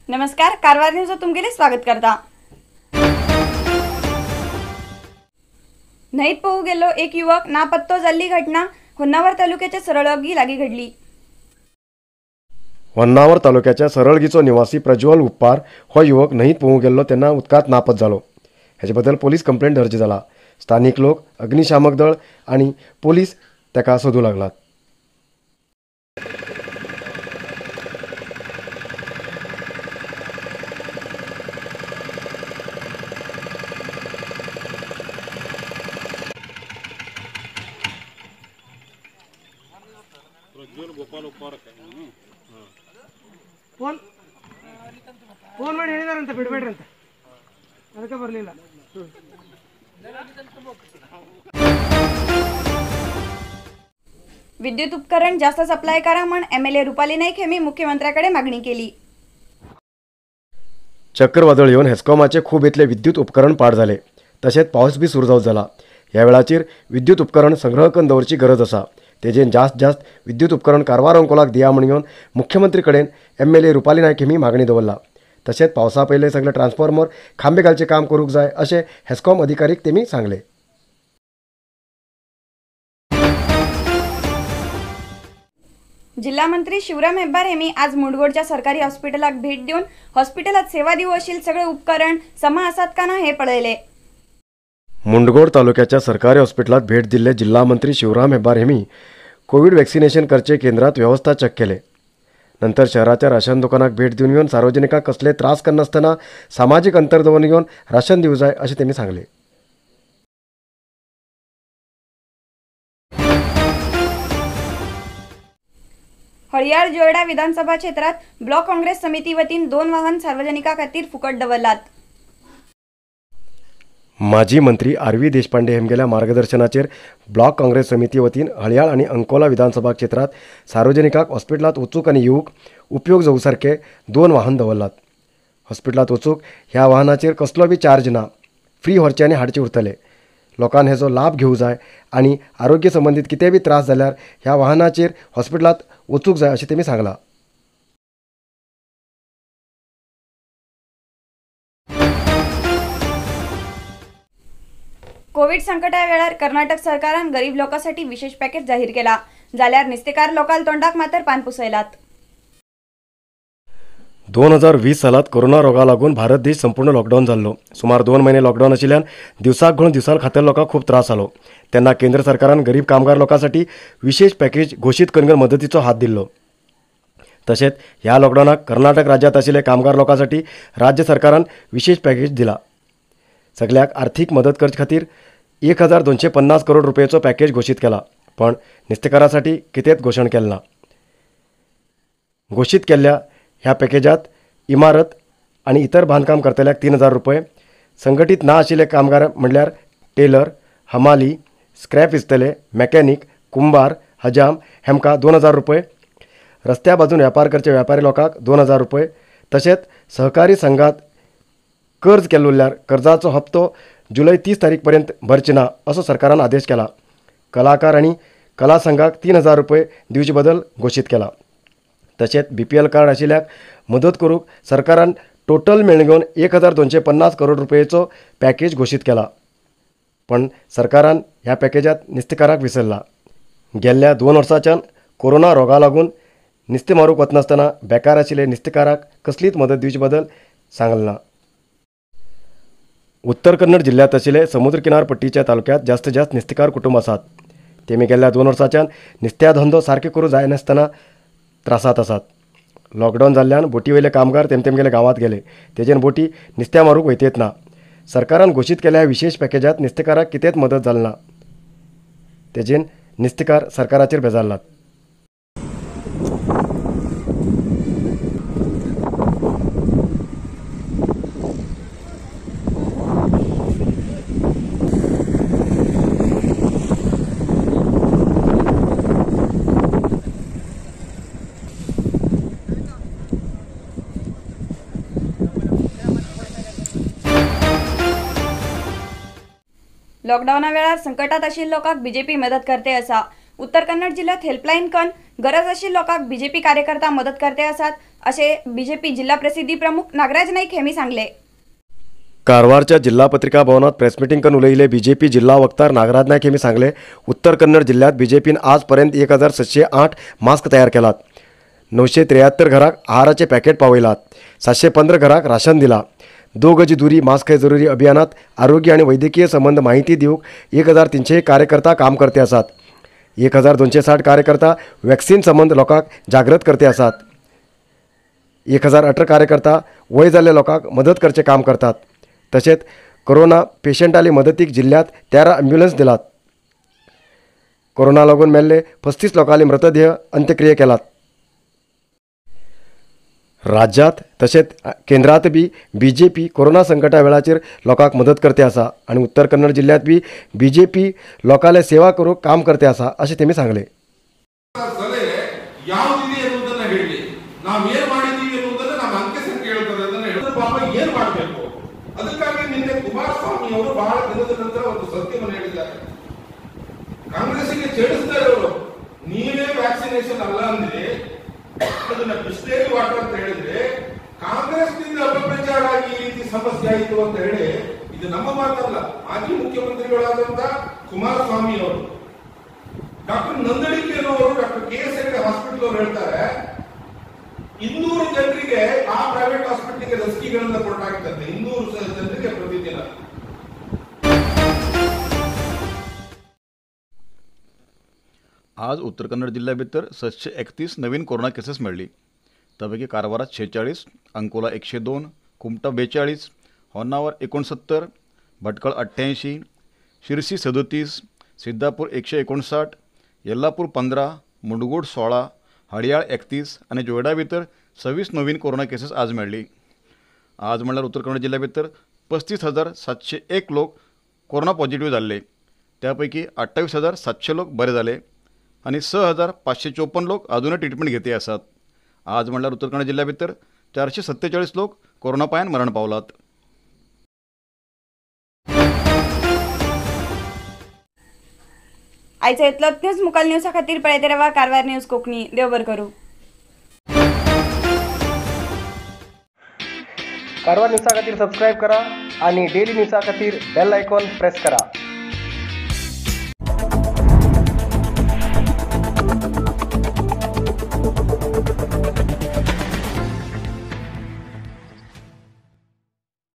नमस्कार, कारवार न्यूज तुमगेले स्वागत करता। न्हंयत पोवू गेल्लो एक युवक नापत्तो जाल्ली घटना होन्नावर तालुक्याच्या सरळगी लागी घडली। होन्नावर तालुक्याच्या सरळगीचो निवासी प्रज्वल उप्पार हो युवक न्हंयत पोवू गेल्लो तेन्ना उदकांत नापत जालो। हेजे बद्दल पोलीस कंप्लेंट दर्ज जाला। स्थानिक लोक, अग्निशामक दळ आनी पोलीस ताका सोदू लागलात। ಫೋನ್ ಫೋನ್ ಮಾಡಿ ಹೇಳಿದಾರಂತ, ಬಿಡಬೇಡ್ರಂತ, ಅದಕ್ಕೆ ಬರಲಿಲ್ಲ. विद्युत उपकरण जास्त सप्लाय करा म्हण एमएलए रुपाली नाईक हेमी मुख्यमंत्र्याकडे मागणी केली। चक्रवादळ येवन हेस्कॉमाचे खूब इतले विद्युत उपकरण पाड जाले, तशेंच पावस बी सुरू जावंक जाला। ह्या वेळाचेर विद्युत उपकरण संग्रह करून दवरची गरज आसा। तेजेन जास्त जास्त विद्युत उपकरण कारवार अंकोलाक दिया म्हण घेवन मुख्यमंत्री कडेन एमएलए रुपाली नायक हेमी मागणी दवरला। तशेंच पावसा पयले सगळे ट्रान्सफॉर्मर खांबे घालचें काम करूंक जाय अशें हेस्कॉम अधिकारीक तेमी सांगलें। जिल्हा मंत्री शिवराम हेब्बार हेमी आज मुंडगोडच्या सरकारी हॉस्पिटलाक भेट दिवन हॉस्पिटलात सेवा दिवं अशील सगळे उपकरण समा आसात का ना हे पळयले। मुंडगोड तालुक्याच्या सरकारी हॉस्पिटलात भेट दिल्ले जिल्हा मंत्री शिवराम हेब्बार हेमी कोविड वॅक्सिनेशन करचे केंद्रात व्यवस्था चेक केले। नंतर शहराच्या राशन दुकानाक भेट दिवन घेवन सार्वजनिकांक कसले त्रास करनासतना सामाजिक अंतर दवरून घेवन राशन दिवं जाय अशें तेमी सांगलें। हळियाळ जोयडा विधानसभा क्षेत्रात ब्लॉक काँग्रेस समिती वतीन 2 वाहन सार्वजनिकां खातीर फुकट दवरलात। माजी मंत्री आर व्ही देशपांडे हेमगेल्या मार्गदर्शनाचेर ब्लॉक काँग्रेस समिती वतीन हळियाळ आनी अंकोला विधानसभा क्षेत्रात सार्वजनिकांक हॉस्पिटलांत वचूंक आनी येवंक उपयोग जावं सारके 2 वाहन दवरलात। हॉस्पिटलांत वचूंक ह्या वाहनाचेर कसलो बी चार्ज ना, फ्री व्हरचे आनी हाडचे उरतले। लोकांक हेजो लाभ घेवंक जाय आनी आरोग्य संबंदीत कितें बी त्रास जाल्यार ह्या वाहनाचेर हॉस्पिटलांत वचूंक जाय अशें तेमी सांगलां। कोविड संकटा वेळार कर्नाटक सरकारान गरीब लोकांसाठी विशेष पॅकेज जाहीर केला, जाल्यार नुस्तेकार लोकांक तोंडाक मात्र पान पुसयलात। 2020 सालात कोरोना रोगा लागून भारत देश संपूर्ण लॉकडाऊन जाल्लो। सुमार 2 महिने लॉकडाऊन आशिल्ल्यान दिवसाक घोळून दिवसाल खातेर लोकांक खूब त्रास जालो। तेन्ना केंद्र सरकारान गरीब कामगार लोकांसाठी विशेष पॅकेज घोशीत करून मदतीचो हात दिल्लो। तशेंच ह्या लॉकडावनाक कर्नाटक राज्यात आशिल्ले कामगार लोकांसाठी राज्य सरकारान विशेष पॅकेज दिला। सगळ्याक आर्थिक मदत करचे खातीर 1250 करोड रुपयेचो पॅकेज घोशीत केला, पण नुस्तेकारांसाठी कितेंच घोशण केलें ना। घोशीत केल्ल्या ह्या पॅकेजात इमारत आनी इतर बांदकाम करतल्याक 3000 रुपये, संघटीत ना आशिल्ले कामगार म्हणल्यार टेलर, हमाली, स्क्रॅप विचतले, मॅकॅनिक, कुंभार, हजाम हेमकां 2000 रुपये, रस्त्या बाजून व्यापार करचे व्यापारी लोकांक 2000 रुपये, तशेंच सहकारी संघात कर्ज केल्लो उरल्यार कर्जाचो हप्तो जुलय 30 तारीख पर्यंत भरचे ना असो सरकारान आदेश केला। कलाकार आनी कला संघाक 3000 रुपये दिवचे बदल घोशीत केला। तशेंच बीपीएल कार्ड आशिल्ल्याक मदत करूंक सरकारान टोटल मेळून घेवन 1250 करोड रुपयेचो पॅकेज घोशीत केला, पण सरकारान ह्या पॅकेजात नुस्तेकाराक विसरला। गेल्ल्या 2 वर्सांच्यान कोरोना रोगा लागून नुस्तें मारूंक वचनासतना बेकार आशिल्ले नुस्तेकाराक कसलीच मदत दिवचे बदल सांगलें ना। उत्तर कन्नड जिल्ह्यात आशिल्ले समुद्र किनारपट्टीच्या तालुक्यात जास्त जास्त नुस्तेकार कुटुंब आसात। तेमी गेल्ल्या 2 वर्सांच्यान नुस्त्या धंदो सारके करूं जायनासतना त्रासात आसात। लॉकडाऊन जाल्ल्यान बोटी वयले कामगार तेमतेमगेले गांवांत गेले, तेजेन बोटी नुस्त्या मारूंक वयतेत ना। सरकारान घोशीत केल्ल्या विशेष पॅकेजात नुस्तेकाराक कितेंच मदत जाली ना, तेजेन नुस्तेकार सरकाराचेर बेजारलात। लॉकडाऊना वेळार संकटात आशिल्ल्या लोकांक बीजेपी मदत करते असा। उत्तर कन्नड जिल्ह्यात हेल्पलाईन कन गरज आशिल्ल्या लोकांक बीजेपी कार्यकर्ता मदत करते आसात अशें बीजेपी जिल्हा प्रसिद्धी प्रमुख नागराज नाईक हेमी सांगले। कारवारच्या जिल्हा पत्रिका भवनात प्रेस मिटिंग करून उलयले बीजेपी जिल्हा वक्तार नागराज नाईक हेमी सांगले, उत्तर कन्नड जिल्ह्यात बीजेपीन आजपर्यंत 1708 मास्क तयार केलात, 973 घराक आहाराचे पॅकेट पावयलात, 715 घराक राशन दिला। 2 गज दूरी मास्क हे जरुरी अभियानात आरोग्य आणि वैद्यकीय संबंध माहिती दिवंक 1300 कार्यकर्ता काम करते आसात। 1260 कार्यकर्ता वॅक्सिन संबंध लोकांक जागृत करते आसात। 1018 कार्यकर्ता वय जाल्ल्या लोकांक मदत करचे काम करतात। तसेच कोरोना पेशंटाले मदतीक जिल्ह्यात 13 ॲम्ब्युलन्स दिलात। कोरोना लागून मेल्ले 35 लोकांले मृतदेह अंत्यक्रिया केलात। राज्यात तसेच केंद्रात बी बीजेपी कोरोना संकटा वेळाचेर लोकांक मदत करते आसा आनी उत्तर कन्नड जिल्ह्यात बी बीजेपी लोकांले सेवा करूंक काम करते आसा अशें तेमी सांगलें। ಕುಮಾರಸ್ವಾಮಿ ಅವರು ಬಹಳ ದಿನದ ನಂತರ ಒಂದು ಸತ್ಯವನ್ನು ಹೇಳಿದ್ದಾರೆ. ಕಾಂಗ್ರೆಸ್ಸಿಗೆ ಚೇಡಿಸ್ತಾ ಇರೋರು, ನೀವೇ ವ್ಯಾಕ್ಸಿನೇಷನ್ ಅಲ್ಲ ಅಂದ್ರೆ, ಅದನ್ನ ಬಿಸ್ಲೇರಿ ವಾಟರ್ ಅಂತ ಹೇಳಿದ್ರೆ ಕಾಂಗ್ರೆಸ್ನಿಂದ ಅಪಪ್ರಚಾರ ಆಗಿ ಈ ರೀತಿ ಸಮಸ್ಯೆ ಆಯಿತು ಅಂತ ಹೇಳಿ, ಇದು ನಮ್ಮ ಮಾತಲ್ಲ, ಮಾಜಿ ಮುಖ್ಯಮಂತ್ರಿಗಳಾದಂತ ಕುಮಾರಸ್ವಾಮಿ ಅವರು, ಡಾಕ್ಟರ್ ನಂದಳಿಕೆ ಅವರು, doctor K S Hegde hospital ಅವರು ಹೇಳ್ತಾರೆ, 200 ಜನರಿಗೆ ಆ ಪ್ರೈವೇಟ್ ಹಾಸ್ಪಿಟಲ್ಗೆ ಲಸಿಕೆಗಳನ್ನ ಕೊಟ್ಟಾಗಿತ್ತಂತೆ, 200 ಜನರಿಗೆ ಪ್ರತಿದಿನ. आज उत्तर कन्नड जिल्ह्या भितर 731 नवीन कोरोना केसेस मेळ्ळी. त्यापैकी कारवारात 46, अंकोला 102, कुमटा 42, होन्नावर 69, भटकळ 88, शिरसी 37, सिद्धापूर 159, येल्लापूर 15, मुंडगोड 16, हडियाळ 31 आनी जोयडा भितर 26 नवीन कोरोना केसेस आज मेळ्ळी. आज म्हणल्यार उत्तर कन्नड जिल्ह्या भितर 35,701 लोक कोरोना पॉझिटिव्ह जाल्ले. त्यापैकी 28,700 लोक बरे जाले आनी 6,554 लोक अजूनय ट्रिटमेंट घेते आसात. आज म्हणल्यार उत्तर कन्नड जिल्ह्या भितर 447 लोक कोरोना पायान मरण पावलात. आयचं इतलोच न्यूज. मुकाल न्यूजा खातीर पळयत रावा कारवार न्यूज कोंकणी. देव बरें करूं. कारवार न्यूजा खातीर सबस्क्रायब करा आणि डेली न्यूजा खातीर बेल आयकॉन प्रेस करा.